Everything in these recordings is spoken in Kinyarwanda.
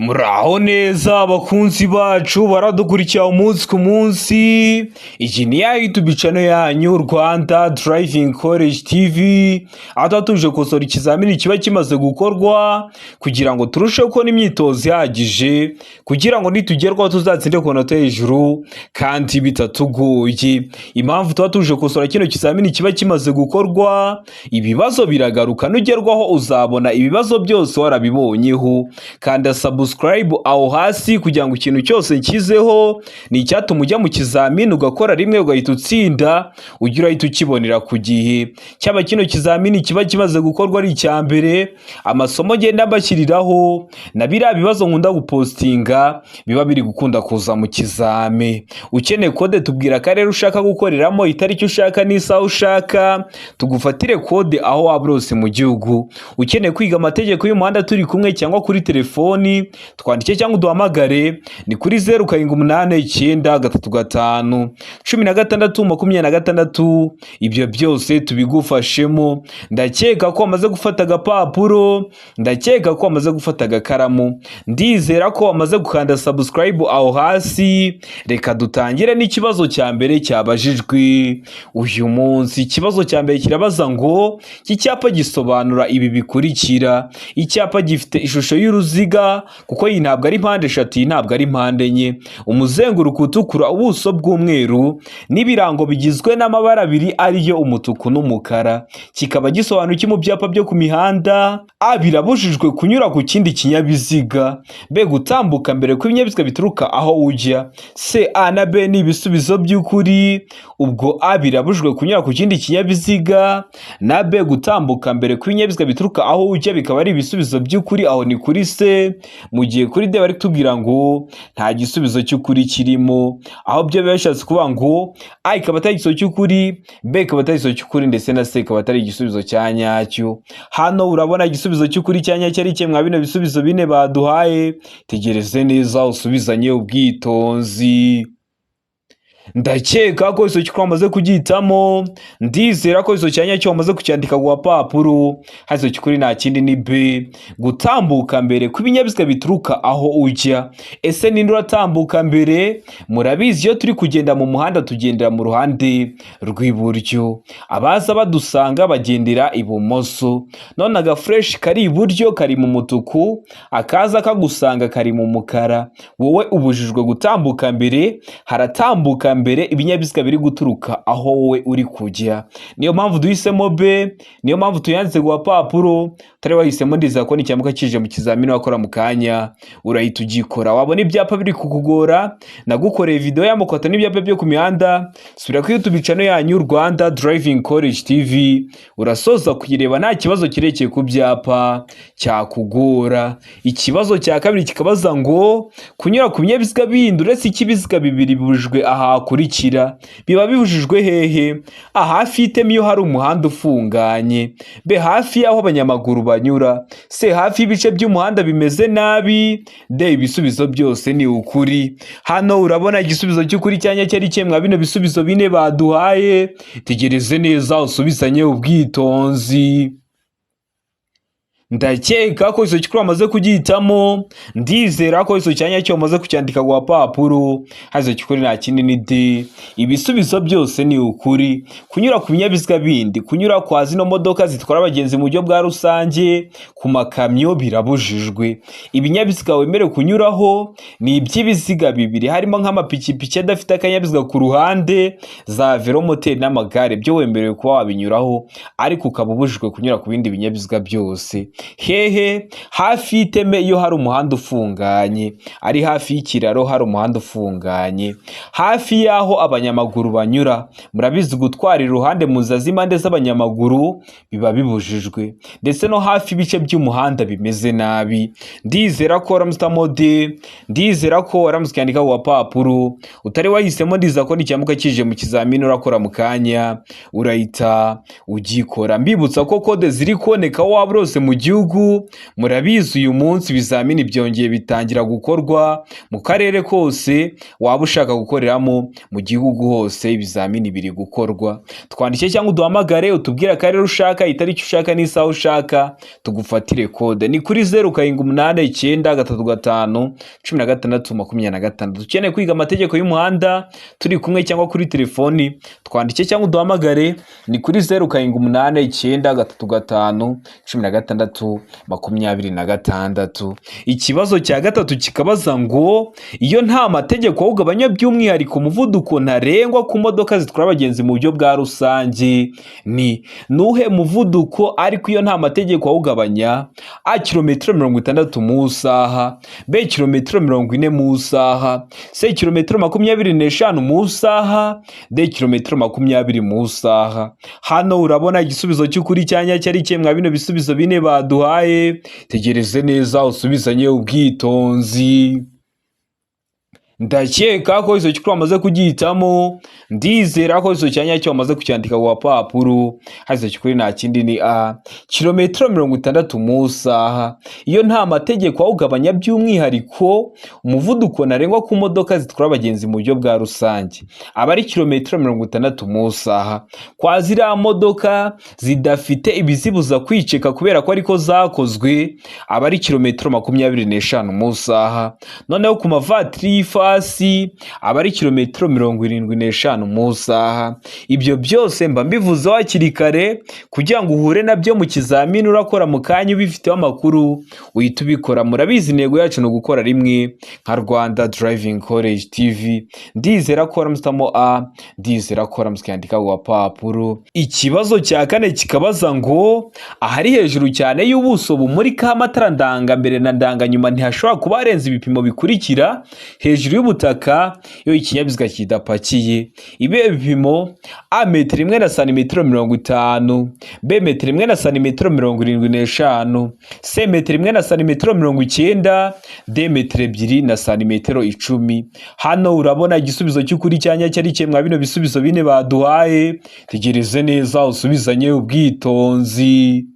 Muraho neza abakunzi bacu baradukurikira umunsi ku munsi. Iyi ni ya YouTube channel yanyu Rwanda Driving College TV, aho tuba tuje gukosora ikizamini kiba kimaze gukorwa kugira ngo turusheho kubona imyitozo ihagije, kugira ngo nitugerwaho tuzatsinde ku manota hejuru kandi bitatugoye. Impamvu tuba tuje gukosora kino kizamini kiba kimaze gukorwa, ibibazo biragaruka, nugerwaho uzabona ibibazo byose warabibonyeho. Kanda subscribe aho hasi kugira ngo ikintu cyose nshyizeho ni icyatuma ujya mu kizamini ugakora rimwe ugahita utsinda, ujye urahita ukibonera ku gihe. Cyaba kino kizamini kiba kimaze gukorwa ari icya mbere, amasomo ngenda mbashyiriraho na biriya bibazo nkunda gupostinga biba biri gukunda kuza mu kizami. Ukeneye code, tubwira akarere ushaka gukoreramo, itariki ushaka n'isaha ushaka, tugufatire code aho waba uri hose mu gihugu. Ukeneye kwiga amategeko y'umuhanda turi kumwe cyangwa kuri telefoni, twandike cyangwa uduhamagare, ni kuri 0789351626. Ibyo byose tubigufashemo. Ndakeka ko wamaze gufata agapapuro, ndakeka ko wamaze gufata agakaramu, ndizera ko wamaze gukanda subscribe aho hasi. Reka dutangire n'ikibazo cya mbere cyabajijwe uyu munsi. Ikibazo cya mbere kirabaza ngo: iki cyapa gisobanura ibi bikurikira. Icyapa gifite ishusho y'uruziga, kuko iyi ntabwo ari mpande eshatu, iyi ntabwo ari mpande enye, umuzenguruko utukura, ubuso bw'umweru n'ibirango bigizwe n'amabara abiri ariyo umutuku n'umukara, kikaba gisobanura iki mu byapa byo ku mihanda? A, birabujijwe kunyura ku kindi kinyabiziga. B, gutambuka mbere kw'ibinyabiziga bituruka aho ujya. C, A na B ni ibisubizo by'ukuri. Ubwo A, birabujijwe kunyura ku kindi kinyabiziga, na B, gutambuka mbere kw'ibinyabiziga bituruka aho ujya, bikaba ari ibisubizo by'ukuri. Aho ni kuri C. Mu gihe kuri D bari kutubwira ngo nta gisubizo cy'ukuri kirimo, aho byo biba bishatse kuvuga ngo A ikaba atari igisubizo cy'ukuri, B ikaba atari igisubizo cy'ukuri, ndetse na C ikaba atari igisubizo cya nyacyo. Hano urabona igisubizo cy'ukuri cya nyacyo ari kimwe mwa bino bisubizo bine baduhaye. Tegereze neza usubizanye ubwitonzi. Ndakeka ko igisubizo cy'ukuri wamaze kugihitamo, ndizera ko igisubizo cya nyacyo wamaze kucyandika ku gapapuro. Hano igisubizo cy'ukuri nta kindi, ni B, gutambuka mbere kw'ibinyabiziga bituruka aho ujya. Ese ninde uratambuka mbere? Murabizi, iyo turi kugenda mu muhanda tugendera mu ruhande rw'iburyo, abaza badusanga bagendera ibumoso. None agaflèche kari iburyo kari mu mutuku, akaza kagusanga kari mu mukara. Wowe ubujijwe gutambuka mbere, haratambuka mbere ibinyabiziga biri guturuka aho wowe uri kujya. Niyo mpamvu duhisemo B, niyo mpamvu tuyanditse ku gapapuro. Utari wahisemo, ndizera ko nicyamuka kije mu kizamini wakora mu kanya urahita ugikora. Wabona ibyapa biri kukugora, nagukoreye video y'amoko n'ibyapa byo ku mihanda. Subira kuri YouTube channel yanyu Rwanda Driving College TV, urasoza kuyireba nta kibazo kirekeye ku byapa cyakugora. Ikibazo cya kabiri kikabaza ngo: kunyura ku binyabiziga bindi uretse icy'ibiziga bibiri bibujijwe aha hakurikira. Biba bibujijwe hehe? A, hafi y'iteme iyo hari umuhanda ufunganye. B, hafi y'aho abanyamaguru banyura. C, hafi y'ibice by'umuhanda bimeze nabi. D, ibisubizo byose ni ukuri. Hano urabona igisubizo cy'ukuri cya nyacyo ari kimwe mwa bino bisubizo bine baduhaye. Tegereze neza usubizanye ubwitonzi. Ndakeka ko igisubizo cy'ukuri wamaze kugihitamo, ndizera ko igisubizo cya nyacyo wamaze kucyandika ku gapapuro. Hano cy'ukuri nta kindi, ni D, ibisubizo byose ni ukuri. Kunyura ku binyabiziga bindi, kunyura kwa zino modoka zitwara abagenzi mu buryo bwa rusange, ku makamyo, birabujijwe. Ibinyabiziga wemerewe kunyuraho ni iby'ibiziga bibiri, harimo nk'amapikipiki adafite akanyabiziga ku ruhande, za velomoteri n'amagare, byo wemerewe kuba wabinyuraho, ariko ukaba ubujijwe kunyura ku bindi binyabiziga byose. Hehe? Hafi y'iteme iyo hari umuhanda ufunganye, ari hafi y'ikiraro hari umuhanda ufunganye, hafi y'aho abanyamaguru banyura. Murabizi, gutwara iruhande mu nzira z'impande z'abanyamaguru biba bibujijwe, ndetse no hafi y'ibice by'umuhanda bimeze nabi. Ndizera ko waramutse utamode, ndizera ko waramutse ukandika ku gapapuro. Utari wahisemo, ndizera ko nicyamuka kije mu kizamini urakora mu kanya urahita ugikora. Mbibutsa ko code ziri kuboneka aho waba uri hose mu gihugu. gihugu. Murabizi, uyu munsi ibizamini byongeye bitangira gukorwa mu karere kose waba ushaka gukoreramo. Mu gihugu hose ibizamini biri gukorwa. Twandike cyangwa uduhamagare, utubwire akarere ushaka, itariki ushaka n'isaha ushaka, tugufatire kode. Ni kuri 0789351626. Ukeneye kwiga amategeko y'umuhanda turi kumwe cyangwa kuri telefoni, twandike cyangwa uduhamagare. Ni kuri 0789351626. Ikibazo cya gatatu kikabaza ngo: iyo nta mategeko awugabanya by'umwihariko, umuvuduko ntarengwa ku modoka zitwara abagenzi mu buryo bwa rusange ni nuhe muvuduko? Ariko iyo nta mategeko awugabanya: A, kilometero 60 mu isaha; B, kilometero 40 mu isaha; C, kilometero 25 mu isaha; D, kilometero 20 mu isaha. Hano urabona igisubizo cy'ukuri cya nyacyo ari kimwe bino bisubizo bine baduhaye. Tegereze neza, usubizanye ubwitonzi. Ndakeka ko izo cy'ukuri wamaze kugihitamo. Ndizera ko izo cya nyacyo wamaze kucyandika ku gapapuro. Izo cy'ukuri nta kindi ni A, kilometero 60 mu isaha. Iyo nta mategeko awugabanya by'umwihariko, umuvuduko ntarengwa ku modoka zitwara abagenzi mu buryo bwa rusange aba ari kilometero 60 mu isaha. Kwa ziriya modoka zidafite ibizibuza kwiceka kubera ko ariko zakozwe, aba ari kilometero 25 mu isaha. Noneho ku mavatiri y'ifasi aba ari kilometero 75 mu isaha. Ibyo byose mba mbivuzeho hakiri kare kugira ngo uhure nabyo mu kizamini urakora mu kanya ubifiteho amakuru, uhita ubikora. Murabizi, intego yacu ni ugukora rimwe nka Rwanda Driving College TV. Ndizera ko waramutse A, ndizera ko waramutse ukandika ku gapapuro. Ikibazo cya kane kikabaza ngo: ahari hejuru cyane y'ubuso bumurikaho amatara ndangambere na ndanganyuma ntihashobora kuba harenze ibipimo bikurikira hejuru y'ubutaka iyo ikinyabiziga kidapakiye. Ibi bipimo: A, metero 1 na santimetero 50; B, metero 1 na santimetero 75; C, metero 1 na santimetero 90; D, metero 2 na santimetero 10. Hano urabona igisubizo cy'ukuri cya nyacyo ari kimwe bino bisubizo bine baduhaye. Tegereze neza, usubizanye ubwitonzi.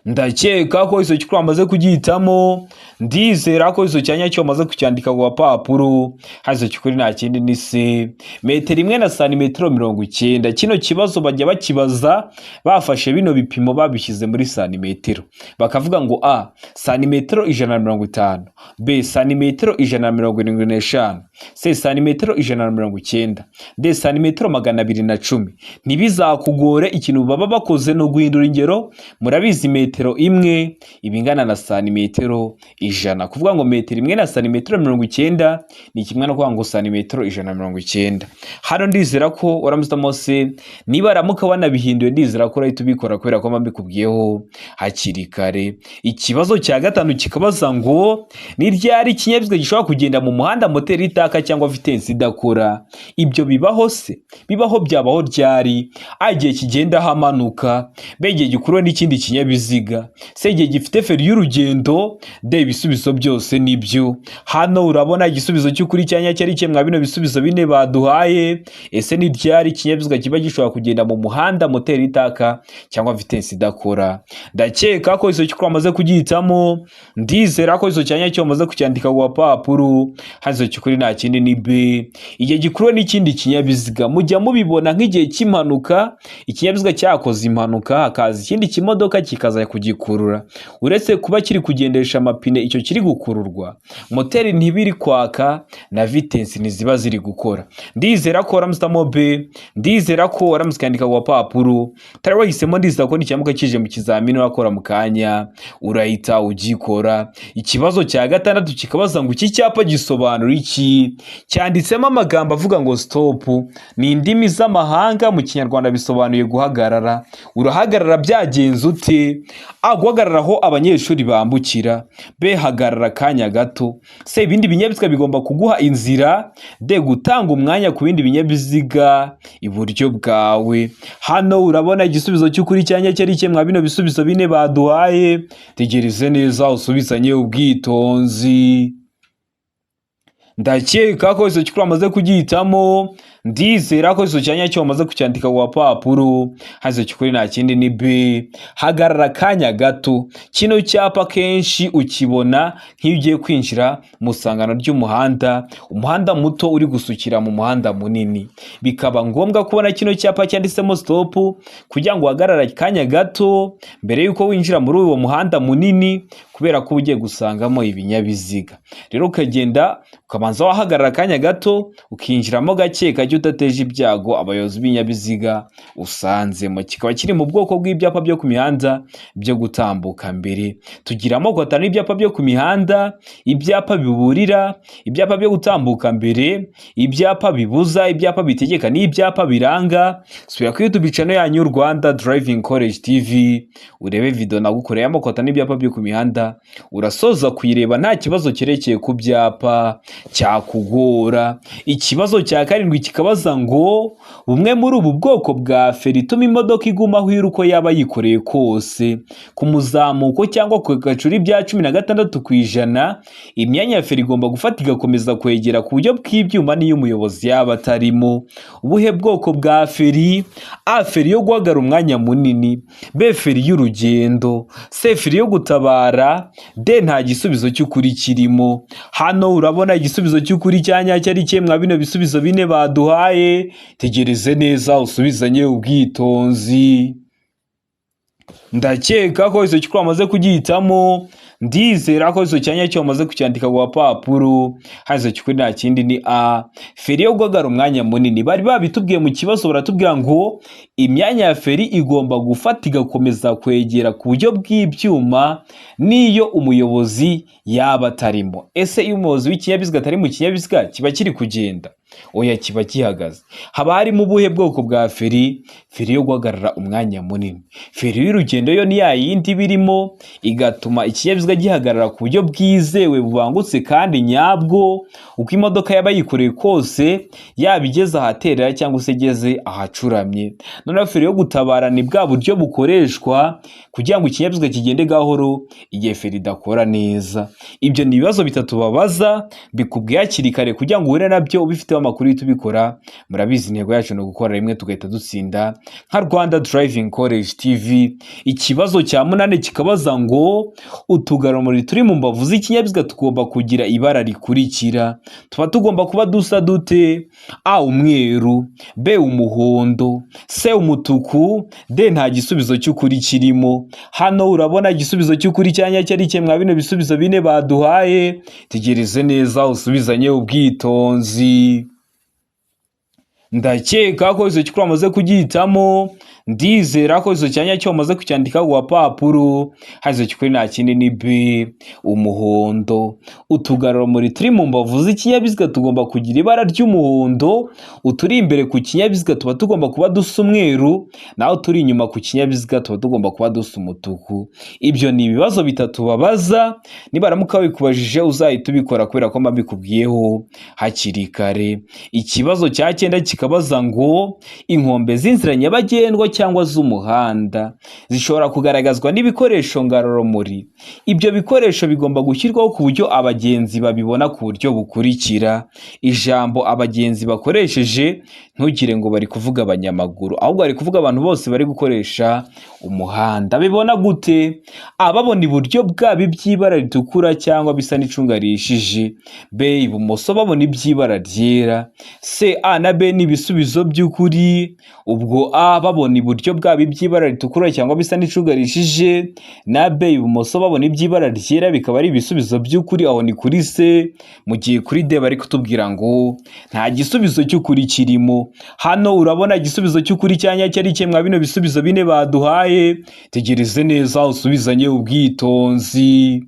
Ndakeka ko izo cy'ukuri wamaze kugihitamo. Ndizera ko izo cyanya cyo wamaze kucyandika ku gapapuro. Izo cy'ukuri nta kindi ni C, metero 1 na santimetero 90. Kino kibazo bajya bakibaza bafashe bino bipimo babishyize muri santimetero, bakavuga ngo A, santimetero 150; B, santimetero 175; C, santimetero 190; D, santimetero 210. Ntibizakugore, ikintu baba bakoze ni uguhindura ingero. Murabizi, metero 1 iba ingana na santimetero 100. Kuvuga ngo metero 1 na santimetero 90 ni kimwe no kuvuga ngo santimetero 190. Hano ndizera ko waramutse se, niba ramuka wanabihinduye, ndizera ko urahita ubikora kubera ko mba mbikubwiyeho hakiri kare. Ikibazo cya gatanu kikabaza ngo: ni ryari ikinyabiziga gishobora kugenda mu muhanda moteri itaka cyangwa vitesse idakora? Ibyo bibaho se? Bibaho? Byabaho ryari? A, igihe kigenda hamanuka; B, igihe gikuruwe n'ikindi kinyabiziga; C, igihe gifite feri y'urugendo; D, ibisubizo byose nibyo. Hano urabona igisubizo cy'ukuri cya nyacyo ari kimwe bino bisubizo bine baduhaye. Ese ni ryari ikinyabiziga kiba gishobora kugenda mu muhanda moteri itaka cyangwa vitesse idakora? Ndakeka ko izo cy'ukuri wamaze kugihitamo. Ndizera ko izo cyanya cyo wamaze kucyandika ku gapapuro. Izo cy'ukuri nta kindi ni B, igihe gikuruwe n'ikindi kinyabiziga. Mujya mubibona nk'igihe cy'impanuka, ikinyabiziga cyakoze impanuka, hakaza ikindi kimodoka kikaza kugikurura. Uretse kuba kiri kugendesha amapine, icyo kiri gukururwa, moteri ntibiri kwaka na vitesse ntiziba ziri gukora. Ndizera ko waramutse B, ndizera ko waramutse ukandika ku gapapuro. Utari wahisemo, ndizera ko nicyamuka kije mu kizamini wakora mu kanya urahita ugikora. Ikibazo cya gatandatu kikabaza ngo: iki cyapa gisobanura iki? Cyanditsemo amagambo avuga ngo "stop", ni indimi z'amahanga, mu Kinyarwanda bisobanuye guhagarara. Urahagarara byagenze ute? A, guhagarara aho abanyeshuri bambukira; B, hagarara akanya gato; C, ibindi binyabiziga bigomba kuguha inzira; D, gutanga umwanya ku bindi binyabiziga iburyo bwawe. Hano urabona igisubizo cy'ukuri cya nyacyo ari kimwe bino bisubizo bine baduhaye. Tegereze neza, usubizanye ubwitonzi. Ndakeka ko izo cy'ukuri wamaze kugihitamo. Ndizera ko izo cyanya cyo wamaze kucyandika ku gapapuro. Hazo cy'ukuri nta kindi ni B, hagarara akanya gato. Kino cyapa kenshi ukibona nk'iyo ugiye kwinjira mu isangano ry'umuhanda, umuhanda muto uri gusukira mu muhanda munini, bikaba ngombwa kubona kino cyapa cyanditsemo stop kugira ngo uhagarare akanya gato mbere y'uko winjira muri uwo muhanda munini, kubera ko uba ugiye gusangamo ibinyabiziga. Rero ukagenda ukabanza wahagarara akanya gato, ukinjiramo gake gake udateje ibyago abayobozi b'ibinyabiziga usanzemo. Kikaba kiri mu bwoko bw'ibyapa byo ku mihanda byo gutambuka mbere. Tugira amoko atanu y'ibyapa byo ku mihanda: ibyapa biburira, ibyapa byo gutambuka mbere, ibyapa bibuza, ibyapa bitegeka n'ibyapa biranga. Subira kuri YouTube channel yanyu Rwanda Driving College TV, urebe video nagukoreye amoko atanu y'ibyapa byo ku mihanda. Urasoza kuyireba nta kibazo cyerekeye ku byapa cyakugora. Ikibazo cya karindwi kikabaza ngo bumwe muri ubu bwoko bwa feri ituma imodoka iguma aho iri uko yaba yikoreye kose, ku muzamuko cyangwa ku gacuri bya 16%, imyanya ya feri igomba gufata igakomeza kwegera ku buryo bw'ibyuma n'iyo umuyobozi yaba atarimo. Ubuhe bwoko bwa feri? A, feri yo guhagarara umwanya munini; B, feri y'urugendo; C, feri yo gutabara; D, nta gisubizo cy'ukuri kirimo. Hano urabona igisubizo cy'ukuri cya nyacyo ari kimwe mwa bino bisubizo bine baduhaye. Tegereze neza usubizanye ubwitonzi. Ndakeka ko icyo cy'ukuri wamaze kugihitamo. Ndizera ko icyo cyanya cyo wamaze kucyandika ku gapapuro. Hano icyo cy'ukuri nta kindi ni A, feri yo guhagarara umwanya munini. Bari babitubwiye mu kibazo, baratubwira ngo imyanya ya feri igomba gufata igakomeza kwegera ku buryo bw'ibyuma n'iyo umuyobozi yaba atarimo. Ese iyo umuyobozi w'ikinyabiziga atari mu kinyabiziga, kiba kiri kugenda? Oya, kiba gihagaze. Haba harimo ubuhe bwoko bwa feri? Feri yo guhagarara umwanya munini. Feri y'urugendo yo ni ya yindi birimo igatuma ikinyabiziga gihagarara ku buryo bwizewe, bubangutse kandi nyabwo, uko imodoka yaba yikoreye kose, yaba igeze ahaterera cyangwa se igeze ahacuramye. Noneho feri yo gutabara ni bwa buryo bukoreshwa kugira ngo ikinyabiziga kigende gahoro igihe feri idakora neza. Ibyo ni ibibazo bitatu babaza, bikubwiye hakiri kare kugira ngo uhure nabyo ubifiteho amakuru uhite ubikora. Murabizi, intego yacu ni ugukora rimwe tugahita dutsinda nka Rwanda Driving College TV. Ikibazo cya munani kikabaza ngo utugarurumuri turi mu mbavu z'ikinyabiziga tugomba kugira ibara rikurikira. Tuba tugomba kuba dusa dute? A, umweru; B, umuhondo; C, umutuku; D, nta gisubizo cy'ukuri kirimo. Hano urabona igisubizo cy'ukuri cya nyacyo ari kimwe mwa bino bisubizo bine baduhaye. Tegereze neza usubizanye ubwitonzi. Ndakeka ko icyo cy'ukuri wamaze kugihitamo. Ndizera ko icyo cyanya cyo wamaze kucyandika ku gapapuro. Hano icyo cy'ukuri nta kindi ni B, umuhondo. Utugarurumuri turi mu mbavu z'ikinyabiziga tugomba kugira ibara ry'umuhondo. Uturi imbere ku kinyabiziga tuba tugomba kuba dusa umweru, naho turi inyuma ku kinyabiziga tuba tugomba kuba dusa umutuku. Ibyo ni ibibazo bitatu babaza. Nibaramuka babikubajije uzahita ubikora, kubera ko mba mbikubwiyeho hakiri kare. Ikibazo cya cyenda kikabaza ngo inkombe z'inzira nyabagendwa cyangwa z'umuhanda zishobora kugaragazwa n'ibikoresho ngarurumuri. Ibyo bikoresho bigomba gushyirwaho ku buryo abagenzi babibona ku buryo bukurikira. Ijambo abagenzi bakoresheje, ntugire ngo bari kuvuga abanyamaguru, ahubwo bari kuvuga abantu bose bari gukoresha umuhanda. Bibona gute? Ababona iburyo bwabo iby'ibara ritukura cyangwa bisa n'icunga rihishije; B, ibumoso babona iby'ibara ryera; C, A na B ni ibisubizo by'ukuri. Ubwo A, babona iburyo bwabo iby'ibara ritukura cyangwa bisa n'icunga rihishije, na B, ibumoso babona iby'ibara ryera, bikaba ari ibisubizo by'ukuri. Aho ni kuri C. Mu gihe kuri D bari kutubwira ngo nta gisubizo cy'ukuri kirimo. Hano urabona igisubizo cy'ukuri cya nyacyo ari kimwe mwa bino bisubizo bine baduhaye. Tegereze neza usubizanye ubwitonzi.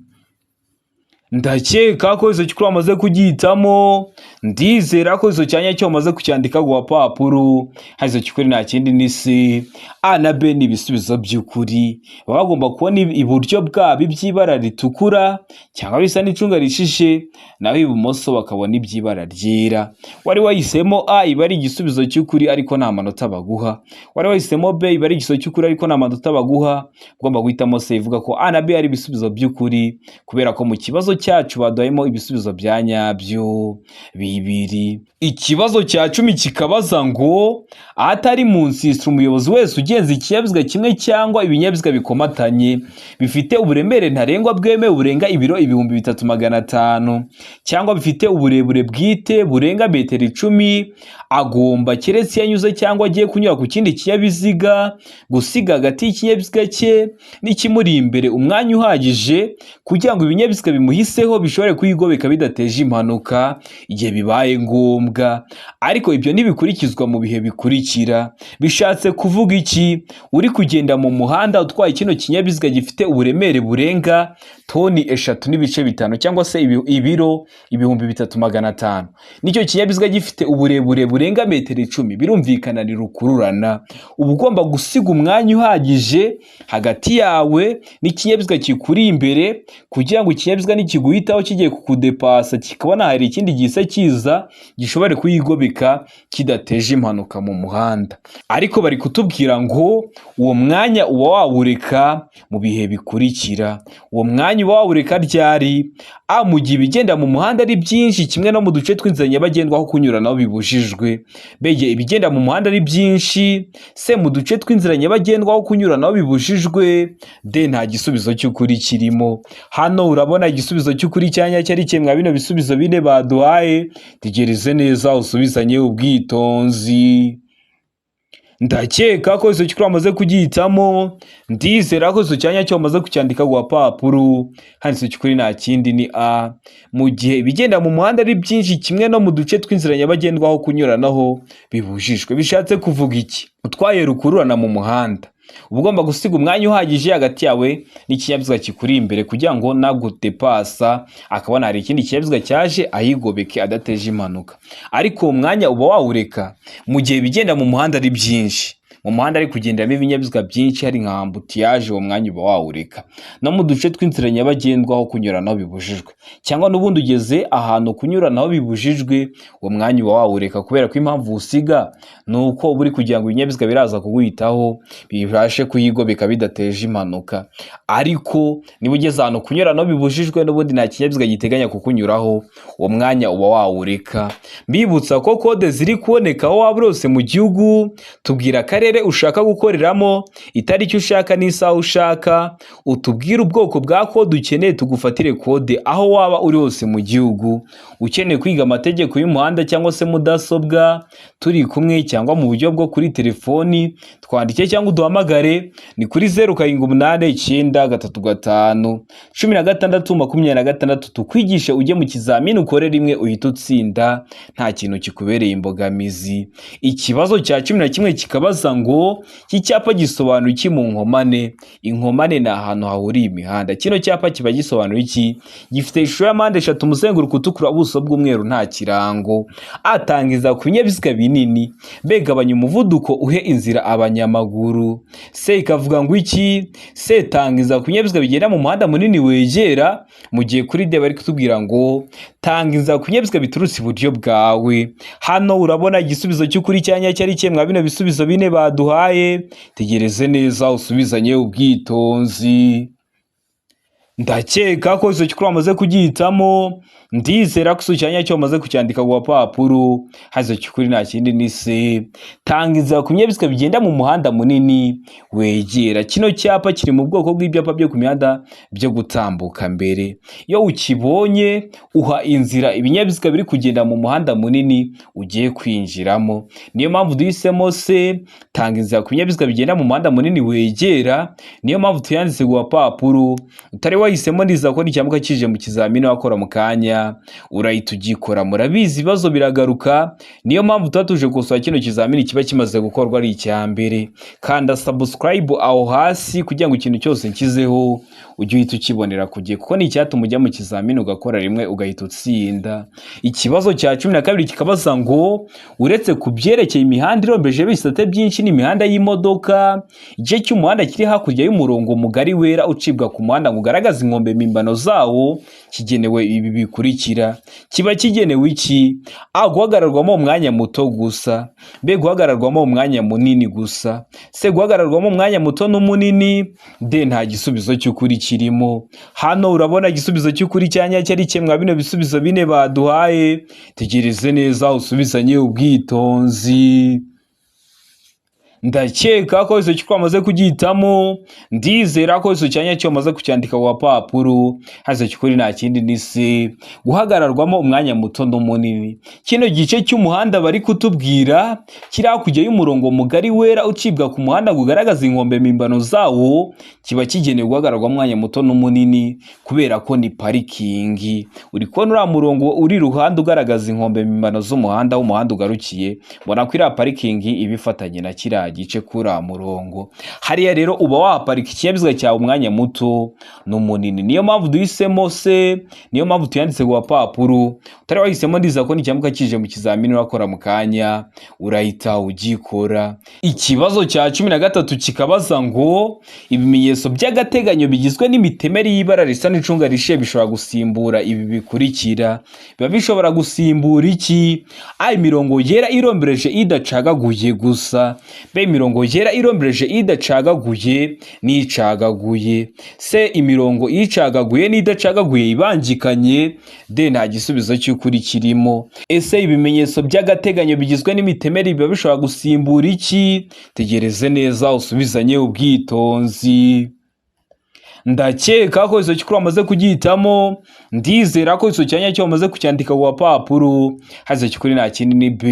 Ndakeka ko icyo cy'ukuri wamaze kugihitamo. Ndizera ko icyo cyanya cyo wamaze kucyandika ku gapapuro. Hano icyo cy'ukuri nta kindi ni C. A na B ni ibisubizo by'ukuri. Baba bagomba kubona iburyo bwabo iby'ibara ritukura cyangwa bisa n'icunga rishishe, naho ibumoso bakabona iby'ibara ryera. Wari wahisemo A, iba ari igisubizo cy'ukuri, ariko nta manota baguha. Wari wahisemo B, iba ari igisubizo cy'ukuri, ariko nta manota baguha. Ugomba guhitamo C ivuga ko A na B ari ibisubizo by'ukuri, kubera ko mu kibazo cyacu baduhayemo ibisubizo bya nyabyo bibiri. Ikibazo cya 10 kikabaza ngo ahatari mu nsisiro, umuyobozi wese ugenza ikinyabiziga kimwe cyangwa ibinyabiziga bikomatanye bifite uburemere ntarengwa bwemewe burenga ibiro 3500 cyangwa bifite uburebure bwite burenga metero 10, agomba, keretse iyo anyuze cyangwa agiye kunyura ku kindi kinyabiziga, gusiga hagati y'ikinyabiziga cye n'ikimuri imbere umwanya uhagije kugira ngo ibinyabiziga bimuhiseho bishobore kuyigobeka bidateje impanuka igihe bibaye ngombwa. Ariko ibyo ntibikurikizwa mu bihe bikurikira. Bishatse kuvuga iki? Uri kugenda mu muhanda utwaye kino kinyabiziga gifite uburemere burenga toni 3.5 cyangwa se ibiro 3500, n'icyo kinyabiziga gifite uburebure burenga metero 10, birumvikana ni rukururana. Uba ugomba gusiga umwanya uhagije hagati yawe n'ikinyabiziga kikuri imbere, kugira ngo ikinyabiziga nikiguhitaho kigiye kukudepasa kikabona hari ikindi gisa kiza, gishobore kuyigobeka kidateje impanuka mu muhanda. Ariko bari kutubwira ngo uwo mwanya uba wawureka mu bihe bikurikira. Uwo mwanya uba wawureka ryari? A, mu gihe ibigenda mu muhanda ari byinshi, kimwe no mu duce tw'inzira nyabagendwa aho kunyuranaho bibujijwe. Bege ibigenda mu muhanda ari byinshi. C, mu duce tw'inzira nyabagendwa aho kunyuranaho bibujijwe. D, nta gisubizo cy'ukuri kirimo. Hano urabona igisubizo cy'ukuri cya nyacyo ari kimwe bino bisubizo bine baduhaye. Tegereze neza usubizanye ubwitonzi. Ndakeka ko icyo cy'ukuri wamaze kugihitamo. Ndizera ko icyo cyanya cyo wamaze kucyandika ku gapapuro. Hano icyo cy'ukuri nta kindi ni A, mu gihe ibigenda mu muhanda ari byinshi, kimwe no mu duce tw'inzira nyabagendwa aho kunyuranaho bibujijwe. Bishatse kuvuga iki? Utwaye rukururana mu muhanda, uba ugomba gusiga umwanya uhagije hagati yawe n'ikinyabiziga kikuri imbere, kugira ngo nagudepasa akabona hari ikindi kinyabiziga cyaje, ayigobeke adateje impanuka. Ariko uwo mwanya uba wawureka mu gihe ibigenda mu muhanda ari byinshi. Mu muhanda ari kugenderamo ibinyabiziga byinshi, hari nka embouteillage, uwo mwanya uba wawureka. No mu duce tw'inzira nyabagendwa aho kunyuranaho bibujijwe, cyangwa n'ubundi ugeze ahantu kunyuranaho bibujijwe, uwo mwanya uba wawureka, kubera ko impamvu usiga ni uko uba uri kugira ngo ibinyabiziga biraza kuguhitaho bibashe kuyigobeka bidateje impanuka. Ariko niba ugeze ahantu kunyuranaho bibujijwe, n'ubundi nta kinyabiziga giteganya kukunyuraho, uwo mwanya uba wawureka. Mbibutsa ko kode ziri kuboneka aho waba uri hose mu gihugu. Tubwira akarere ushaka gukoreramo, itariki ushaka n'isaha ushaka, utubwire ubwoko bwa kode ukeneye, tugufatire kode aho waba uri hose mu gihugu. Ukeneye kwiga amategeko y'umuhanda cyangwa se mudasobwa turi kumwe cyangwa mu buryo bwo kuri telefoni, twandike cyangwa uduhamagare, ni kuri 0789351626, tukwigishe ujye mu kizamini ukore rimwe uhite utsinda, nta kintu kikubereye imbogamizi. Ikibazo cya 11 kikabaza ngo iki cyapa gisobanura iki mu nkomane? Inkomane ni ahantu hahuriye imihanda. Kino cyapa kiba gisobanura iki? Gifite ishusho ya mpande eshatu, umuzenguruko utukura, ubuso bw'umweru, nta kirango. Atangiza ku binyabiziga binini. B, gabanya umuvuduko uhe inzira abanyamaguru. C ikavuga ngo iki? C, tangiza ku binyabiziga bigenda mu muhanda munini wegera. Mu gihe kuri D bari kutubwira ngo tanga inzira ku binyabiziga biturutse iburyo bwawe. Hano urabona igisubizo cy'ukuri cya nyacyo ari kimwe bino bisubizo bine baduhaye. Tegereze neza usubizanye ubwitonzi. Ndakeka ko icyo cy'ukuri wamaze kugihitamo. Ndizera ko icyo cyanya cyo wamaze kucyandika ku gapapuro. Hano icyo cy'ukuri nta kindi ni C, tanga inzira ku binyabiziga bigenda mu muhanda munini wegera. Kino cyapa kiri mu bwoko bw'ibyapa byo ku mihanda byo gutambuka mbere. Iyo ukibonye uha inzira ibinyabiziga biri kugenda mu muhanda munini ugiye kwinjiramo. Niyo mpamvu duhisemo C, tanga inzira ku binyabiziga bigenda mu muhanda munini wegera. Niyo mpamvu tuyanditse ku gapapuro. Utari wahisemo, ndiza ko nicyamuka kije mu kizamini wakora mu kanya urahita ugikora. Murabizi ibibazo biragaruka, niyo mpamvu tuba tuje gukosora kino kizamini kiba kimaze gukorwa ari icya mbere. Kanda subscribe aho hasi kugira ngo ikintu cyose nshyizeho ujye uhita ukibonera ku gihe, kuko ni icyatuma ujya mu kizamini ugakora rimwe ugahita utsinda. Ikibazo cya 12 kikabaza ngo uretse ku byerekeye imihanda irombeje ibisate byinshi n'imihanda y'imodoka, igice cy'umuhanda kiri hakurya y'umurongo mugari wera ucibwa ku muhanda ngo ugaragaze ugaragaza inkombe mpimbano zawo kigenewe ibi bikurikira. Kiba kigenewe iki? A, guhagararwamo umwanya muto gusa. B, guhagararwamo umwanya munini gusa. C, guhagararwamo umwanya muto n'umunini. D, nta gisubizo cy'ukuri kirimo. Hano urabona igisubizo cy'ukuri cya nyacyo ari kimwe bino bisubizo bine baduhaye. Tegereze neza usubizanye ubwitonzi. Ndakeka ko icyo twamaze kugihitamo. Ndizera ko icyo cyanya cyo wamaze kucyandika ku gapapuro. Haza cy'ukuri nta kindi ni C, guhagararwamo umwanya muto n'umunini. Kino gice cy'umuhanda bari kutubwira kiri hakurya y'umurongo mugari wera ucibwa ku muhanda ngo ugaragaza inkombe mpimbano zawo, kiba kigenewe guhagararwamo umwanya muto n'umunini kubera ko ni parikingi. Uri kubona uriya murongo uri iruhande ugaragaza inkombe mpimbano z'umuhanda, aho umuhanda ugarukiye, mbona ko iriya parikingi iba ifatanye na kiriya gice kuri uriya murongo hariya. Rero uba wahaparika ikinyabiziga cyawe umwanya muto n'umunini. Niyo mpamvu duhisemo C, niyo mpamvu tuyanditse ku gapapuro. Utari wahisemo, ndiza ko nicyamuka kije mu kizamini urakora mu kanya urahita ugikora. Ikibazo cya 13 kikabaza ngo ibimenyetso by'agateganyo bigizwe n'imitemeri y'ibara risa n'icunga rishiye bishobora gusimbura ibi bikurikira. Biba bishobora gusimbura iki? A, imirongo yera irombereje idacagaguye gusa. B, imirongo yera irombereje idacagaguye n'icagaguye. C, imirongo icagaguye n'idacagaguye ibangikanye. D, nta gisubizo cy'ukuri kirimo. Ese ibimenyetso by'agateganyo bigizwe n'imitemeri biba bishobora gusimbura iki? Tegereze neza usubizanye ubwitonzi. Ndakeka ko icyo cy'ukuri wamaze kugihitamo. Ndizera ko icyo cyanya cyo wamaze kucyandika ku gapapuro. Haza cy'ukuri nta kindi ni B,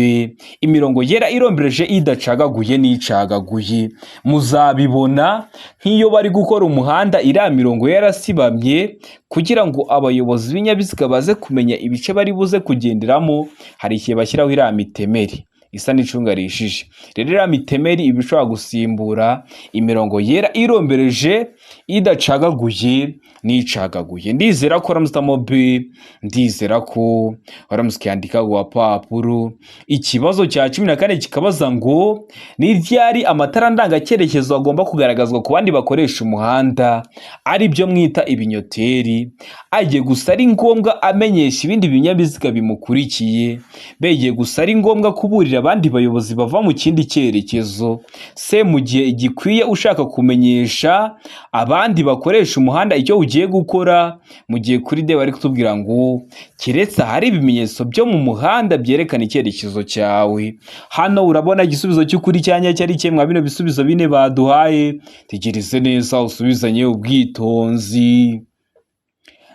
imirongo yera irombereje idacagaguye n'icagaguye. Muzabibona nk'iyo bari gukora umuhanda, iriya mirongo yarasibamye kugira ngo abayobozi b'ibinyabiziga baze kumenya ibice bari buze kugenderamo. Hari igihe bashyiraho iriya mitemeri isa n'icunga rishije. Rero iriya mitemeri iba ishobora gusimbura imirongo yera irombereje idacagaguye n'icagaguye. Ndizera ko waramutse B, ndizera ko waramutse ukiyandika ku gapapuro. Ikibazo cya 14 kikabaza ngo ni ryari amatara ndangacyerekezo agomba kugaragazwa ku bandi bakoresha umuhanda, ari byo mwita ibinyoteri? Agiye gusa ari ngombwa amenyesha ibindi binyabiziga bimukurikiye. B, gusa ari ngombwa kuburira abandi bayobozi bava mu kindi cyerekezo. C, mu gihe gikwiye ushaka kumenyesha abandi bakoresha umuhanda icyo ugiye gukora. Mu gihe kuri D bari kutubwira ngo keretse ahari ibimenyetso byo mu muhanda byerekana icyerekezo cyawe. Hano urabona igisubizo cy'ukuri cya nyacyo ari kimwe bino bisubizo bine baduhaye. Tegereze neza usubizanye ubwitonzi.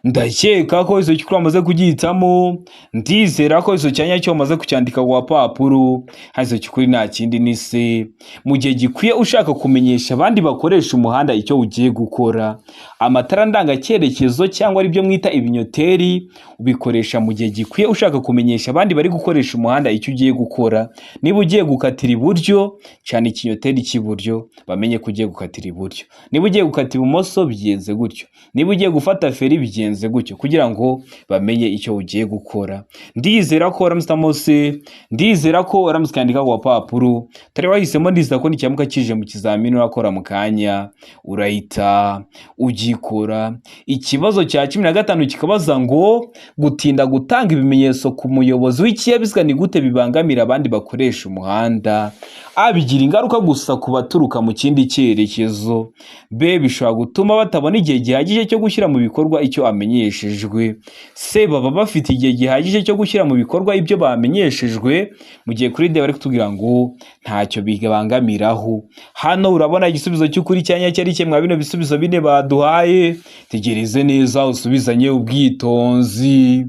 Ndakeka ko icyo cy'ukuri wamaze kugihitamo. Ndizera ko icyo cyanya cyo wamaze kucyandika ku gapapuro. Icyo cy'ukuri nta kindi ni C, mu gihe gikwiye ushaka kumenyesha abandi bakoresha umuhanda icyo ugiye gukora. Amatara ndangacyerekezo cyangwa aribyo mwita ibinyoteri ubikoresha mu gihe gikwiye ushaka kumenyesha abandi bari gukoresha umuhanda icyo ugiye gukora. Niba ugiye gukatira iburyo, cana ikinyoteri cy'iburyo bamenye ko ugiye gukatira iburyo. Niba ugiye gukata ibumoso, bigenze gutyo. Niba ugiye gufata feri, bigenze gutyo, kugira ngo bamenye icyo ugiye gukora. Ndizera ko waramutse C, ndizera ko waramutse ukandika ku gapapuro. Utari wahisemo, ndizera ko nicyamuka kije mu kizamini urakora mu kanya urahita ugikora. Ikibazo cya 15 kikabaza ngo gutinda gutanga ibimenyetso ku muyobozi w'ikinyabiziga ni gute bibangamira abandi bakoresha umuhanda? A, bigira ingaruka gusa ku baturuka mu kindi cyerekezo. B, bishobora gutuma batabona igihe gihagije cyo gushyira mu bikorwa icyo amenyeshejwe. C, baba bafite igihe gihagije cyo gushyira mu bikorwa ibyo bamenyeshejwe. Mu gihe kuri D bari kutubwira ngo ntacyo bibangamiraho. Hano urabona igisubizo cy'ukuri cya nyacyo ari kimwe bino bisubizo bine baduhaye. Tegereze neza usubizanye ubwitonzi.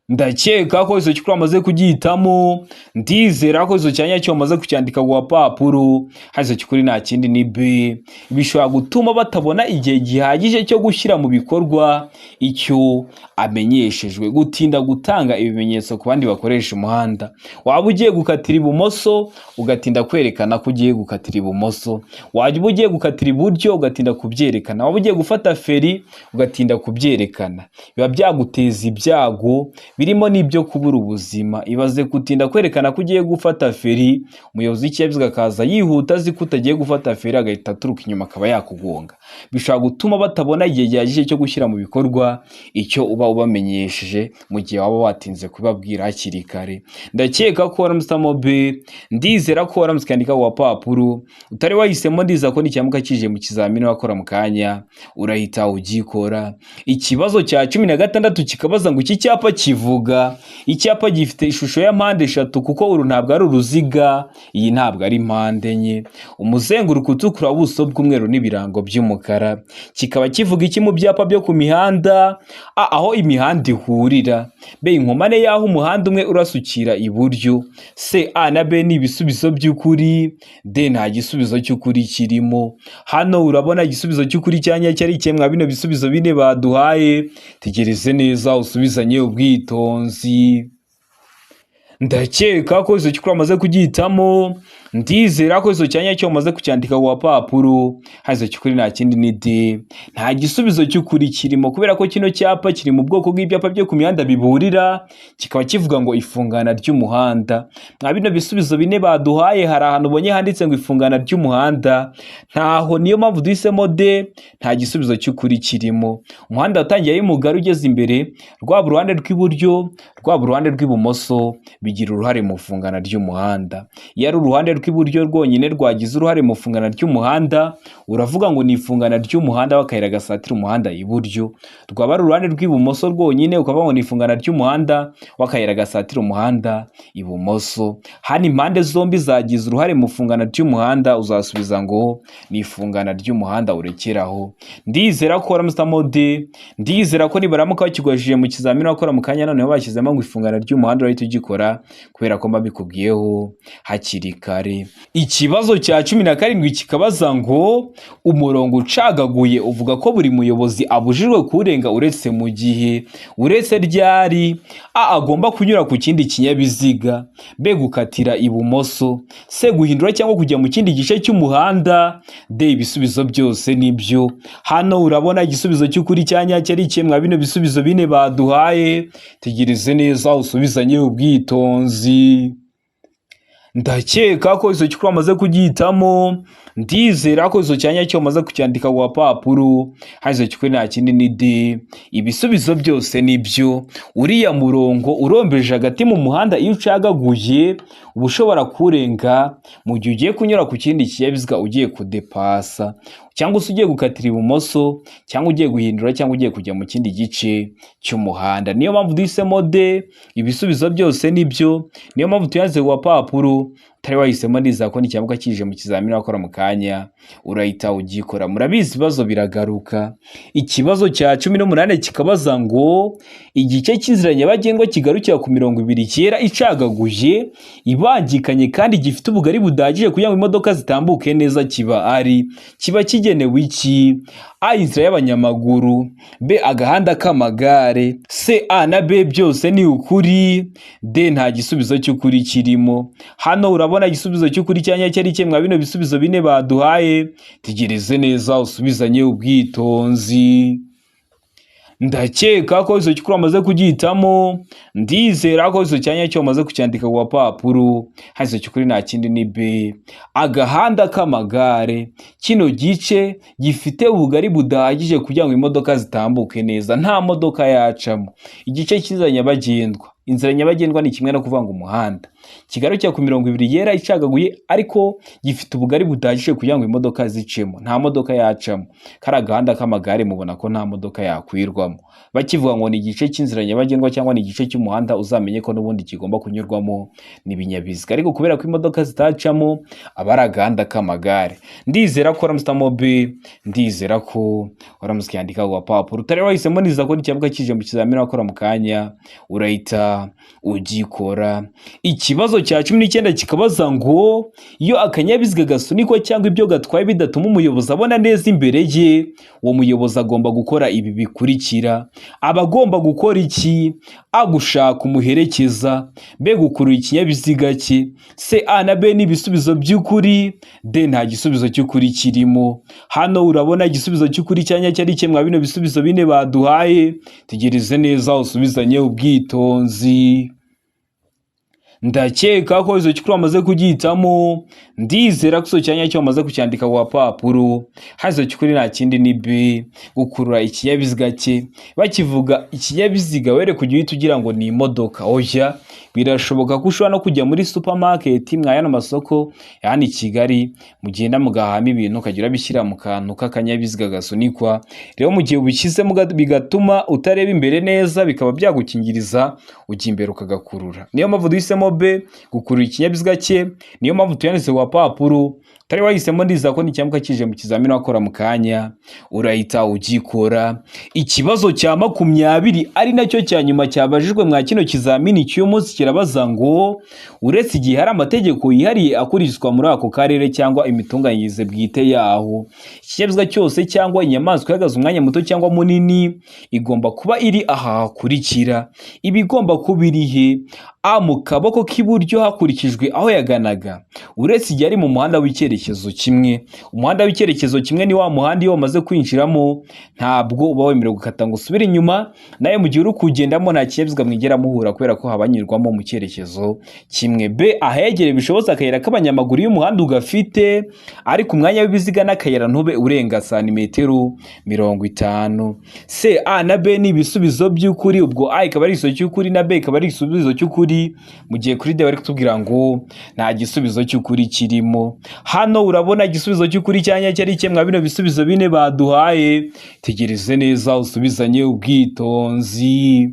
Ndakeka ko icyo cy'ukuri wamaze kugihitamo. Ndizera ko icyo cyanya cyo wamaze kucyandika ku gapapuro. Icyo cy'ukuri nta kindi ni B, bishobora gutuma batabona igihe gihagije cyo gushyira mu bikorwa icyo amenyeshejwe. Gutinda gutanga ibimenyetso ku bandi bakoresha umuhanda, waba ugiye gukatira ibumoso ugatinda kwerekana ko ugiye gukatira ibumoso, waba ugiye gukatira iburyo ugatinda kubyerekana, waba ugiye gufata feri ugatinda kubyerekana, biba byaguteza ibyago. Birimo n'ibyo kubura ubuzima. Ibaze gutinda kwerekana ko ugiye gufata feri, umuyobozi w'ikinyabiziga akaza yihuta azi ko utagiye gufata feri, agahita aturuka inyuma akaba yakugonga. Bishobora gutuma batabona igihe gihagije cyo gushyira mu bikorwa icyo uba ubamenyesheje mu gihe waba watinze kubabwira hakiri kare. Ndakeka ko waramutse B, ndizera ko waramutse ukandika ku gapapuro. Utari wahisemo, ndizera ko nikiramuka kije mu kizamini wakora mu kanya urahita ugikora. Ikibazo cya 16 kikabaza ngo: iki cyapa kivuga? Icyapa gifite ishusho ya mpande eshatu, kuko uru ntabwo ari uruziga, iyi ntabwo ari mpande enye, umuzenguruko utukura, ubuso bw'umweru n'ibirango by'umukara, kikaba kivuga iki mu byapa byo ku mihanda? A, aho imihanda ihurira; B, inkomane y'aho umuhanda umwe urasukira iburyo; C, A na B ni ibisubizo by'ukuri; D, nta gisubizo cy'ukuri kirimo. Hano urabona igisubizo cy'ukuri cya nyacyo ari ikihe mwa bino bisubizo bine baduhaye? Tegereze neza, usubizanye ubwitonzi. Ndakeka ko izo cy'ukuri wamaze kugihitamo. Ndizera ko izo cyanya cyo wamaze kucyandika ku gapapuro. Hazo cy'ukuri nta kindi ni D, nta gisubizo cy'ukuri kirimo, kubera ko kino cyapa kiri mu bwoko bw'ibyapa byo ku mihanda biburira, kikaba kivuga ngo ifungana ry'umuhanda. Mwa bino bisubizo bine baduhaye, hari ahantu ubonye handitse ngo ifungana ry'umuhanda? Ntaho. Niyo mpamvu duhisemo D, nta gisubizo cy'ukuri kirimo. Umuhanda watangiye ari mugari ugeze imbere, rwaba uruhande rw'iburyo, rwaba uruhande rw'ibumoso, bigira uruhare mu ifungana ry'umuhanda. Iyo ari uruhande rw'iburyo rwonyine rwagize uruhare mu ifungana ry'umuhanda, uravuga ngo ni ifungana ry'umuhanda w'akayira gasatira umuhanda iburyo. Rwaba ari uruhande rw'ibumoso rwonyine, ukavuga ngo ni ifungana ry'umuhanda w'akayira gasatira umuhanda ibumoso. Hano impande zombi zagize uruhare mu ifungana ry'umuhanda, uzasubiza ngo ni ifungana ry'umuhanda, urekeraho. Ndizera ko waramutse D. Ndizera ko nibaramuka bakigwajije mu kizamini wakora mu kanya, noneho bashyizemo ngo ifungana ry'umuhanda, urahita ugikora, kubera ko mbabikubwiyeho hakiri kare. Ikibazo cya 17 kikabaza ngo: umurongo ucagaguye uvuga ko buri muyobozi abujijwe kuwurenga uretse mu gihe, uretse ryari? A, agomba kunyura ku kindi kinyabiziga; B, gukatira ibumoso; C, guhindura cyangwa kujya mu kindi gice cy'umuhanda; D, ibisubizo byose nibyo. Hano urabona igisubizo cy'ukuri cya nyacyo ari ikihe mwa bino bisubizo bine baduhaye? Tegereze neza, usubizanye ubwitonzi. Ndakeka ko izo cy'ukuri wamaze kugihitamo. Ndizera ko izo cyanya cyo wamaze kucyandika ku gapapuro. Hazo cy'ukuri nta kindi ni D, ibisubizo byose nibyo. Uriya murongo urombeje hagati mu muhanda, iyo ucagaguye uba ushobora kurenga mu gihe ugiye kunyura ku kindi kinyabiziga, ugiye kudepasa, cyangwa se ugiye gukatira ibumoso, cyangwa ugiye guhindura, cyangwa ugiye kujya mu kindi gice cy'umuhanda. Niyo mpamvu duhisemo D, ibisubizo byose nibyo. Niyo mpamvu tuyanze ku gapapuro. Utari wahisemo, ndizera ko nikiramuka kije mu kizamini wakora mu kanya urahita ugikora. Murabizi, ibibazo biragaruka. Ikibazo cya 18 kikabaza ngo: igice cy'inzira nyabagendwa kigarukira ku mirongo ibiri cyera icagaguye, ibangikanye kandi gifite ubugari budahagije kugira ngo imodoka zitambuke neza, kiba ari, kiba kigenewe iki? A, inzira y'abanyamaguru; B, agahanda k'amagare; C, A na B byose ni ukuri; D, nta gisubizo cy'ukuri kirimo. Hano urabona igisubizo cy'ukuri cya nyacyo ari mwa bino bisubizo bine baduhaye? Tegereze neza, usubizanye ubwitonzi. Ndakeka ko izo cy'ukuri wamaze kugihitamo. Ndizera ko izo cyanya cyo wamaze kucyandika ku gapapuro. Hazo cy'ukuri nta kindi ni B, agahanda k'amagare. Kino gice gifite ubugari budahagije kugira ngo imodoka zitambuke neza, nta modoka yacamo. Igice cy'inzira nyabagendwa, inzira nyabagendwa ni kimwe no kuvuga ngo umuhanda, kigarukira ku mirongo ibiri yera icagaguye, ariko gifite ubugari budahagije kugira ngo imodoka zicemo, nta modoka yacamo. Kari agahanda k'amagare, mubona ko nta modoka yakwirwamo. Bakivuga ngo ni igice cy'inzira nyabagendwa cyangwa ni igice cy'umuhanda, uzamenye ko n'ubundi kigomba kunyurwamo n'ibinyabiziga, ariko kubera ko imodoka zitacamo aba ari agahanda k'amagare. Ndizera ko waramutse B, ndizera ko waramutse ukiyandika ku gapapuro. Utari wahisemo, nizera ko nikiramuka kije mu kizamini wakora mu kanya urahita ugikora. Ikibazo cya 19 kikabaza ngo: Ikibazo cya 19 kikabaza ngo: iyo akanyabiziga gasunikwa cyangwa ibyo gatwaye bidatuma umuyobozi abona neza imbere ye, uwo muyobozi agomba gukora ibi bikurikira. Aba agomba gukora iki? A, gushaka umuherekeza. B, gukurura ikinyabiziga cye. C, A na B ni ibisubizo by'ukuri. D, nta gisubizo cy'ukuri kirimo. Hano urabona igisubizo cy'ukuri cya nyacyo ari kimwe bino bisubizo bine baduhaye. Tegereze neza usubizanye ubwitonzi. Ndakeka ko izo cy'ukuri wamaze kugihitamo. Ndizera ko icyo cyanya cyo wamaze kucyandika ku gapapuro. Hano cy'ukuri nta kindi ni B, gukurura ikinyabiziga cye. Bakivuga ikinyabiziga, were kujya uhita ugira ngo ni imodoka. Oya, birashoboka ko ushobora no kujya muri supermarket, mwa yano masoko ya hano i Kigali, mugenda mugahamo ibintu, ukajya urabishyira mu kantu k'akanyabiziga gasunikwa. Rero mu gihe ubishyizemo bigatuma utareba imbere neza, bikaba byagukingiriza, ujya imbere ukagakurura. Niyo mpamvu duhisemo B, gukurura ikinyabiziga cye. Niyo mpamvu tuyanditse ku gapapuro. Utari wahisemo, ndiza ko nicyamuka kije mu kizamini wakora mu kanya urahita ugikora. Ikibazo cya 20, ari nacyo cya nyuma cyabajijwe mwa kino kizamini cy'uyu munsi, kirabaza ngo: uretse igihe hari amategeko yihariye akurikizwa muri ako karere cyangwa imitunganyirize bwite yaho, ikinyabiziga cyose cyangwa inyamaswa ihagaze umwanya muto cyangwa munini igomba kuba iri aha hakurikira. Iba igomba kuba iri he? A, mu kaboko k'iburyo hakurikijwe aho yaganaga, uretse igihe ari mu muhanda w'icyerekezo kimwe. Umuhanda w'icyerekezo kimwe ni wa muhanda iyo wamaze kwinjiramo ntabwo uba wemerewe gukata ngo usubire inyuma. Nawe mu gihe uri kuwugendamo nta kinyabiziga mwigera muhura, kubera ko habanyurwamo mu cyerekezo kimwe. B, ahegereye bishobotse akayira k'abanyamaguru iyo umuhanda ugafite, ariko umwanya w'ibiziga n'akayira ntube urenga santimetero 50. C, A na B ni ibisubizo by'ukuri. Ubwo A ikaba ari igisubizo cy'ukuri na B ikaba ari igisubizo cy'ukuri, mu gihe kuri D bari kutubwira ngo nta gisubizo cy'ukuri kirimo. Hano urabona igisubizo cy'ukuri cya nyacyo ari kimwe bino bisubizo bine baduhaye. Tegereze neza usubizanye ubwitonzi.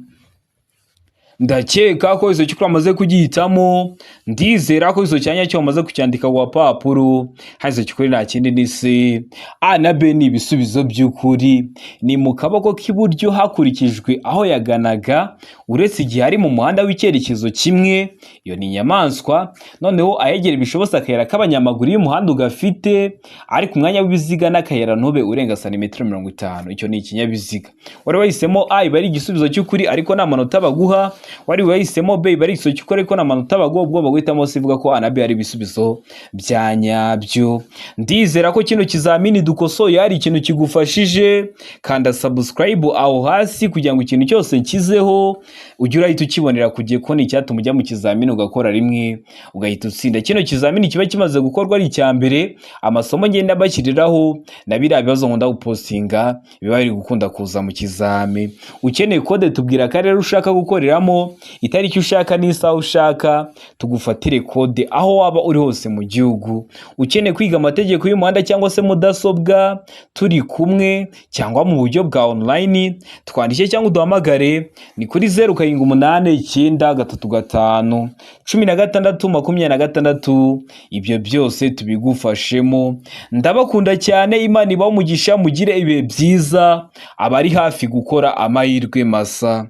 Ndakeka ko izo cy'ukuri wamaze kugihitamo. Ndizera ko izo cyanya cyo wamaze kucyandika ku gapapuro. Hano izo cy'ukuri nta kindi ni C, A na B ni ibisubizo by'ukuri. Ni mu kaboko k'iburyo hakurikijwe aho yaganaga, uretse igihe ari mu muhanda w'icyerekezo kimwe, iyo ni inyamaswa. Noneho ahegera bishobotse akayira k'abanyamaguru iyo umuhanda ugafite, ariko umwanya w'ibiziga n'akayira ntube urenga santimetero 50, icyo ni ikinyabiziga. Wari wahisemo A, iba ari igisubizo cy'ukuri, ariko nta manota baguha. Wari wahisemo B, iba ari igisubizo cy'ukuri, ariko nta manota baguha. Ubwo baguhitamo C, ivuga ko A na B ari ibisubizo bya nyabyo. Ndizera ko kino kizamini dukosoye hari ikintu kigufashije. Kanda subscribe aho hasi kugira ngo ikintu cyose nshyizeho ujye urahita ukibonera ku gihe, ko ni icyatuma ujya mu kizamini ugakora rimwe ugahita utsinda. Kino kizamini kiba kimaze gukorwa ari icya mbere. Amasomo ngenda bashyiriraho na biriya bibazo nkunda gupostinga biba biri gukunda kuza mu kizami. Ukeneye kode, tubwira akarere ushaka gukoreramo, itariki ushaka n'isaha ushaka, tugufatire kode aho waba uri hose mu gihugu. Ukeneye kwiga amategeko y'umuhanda cyangwa se mudasobwa turi kumwe cyangwa mu buryo bwa online, twandike cyangwa uduhamagare. Ni kuri 0789351626. Ibyo byose tubigufashemo. Ndabakunda cyane, Imana ibahe umugisha, mugire ibihe byiza, abari hafi gukora amahirwe masa.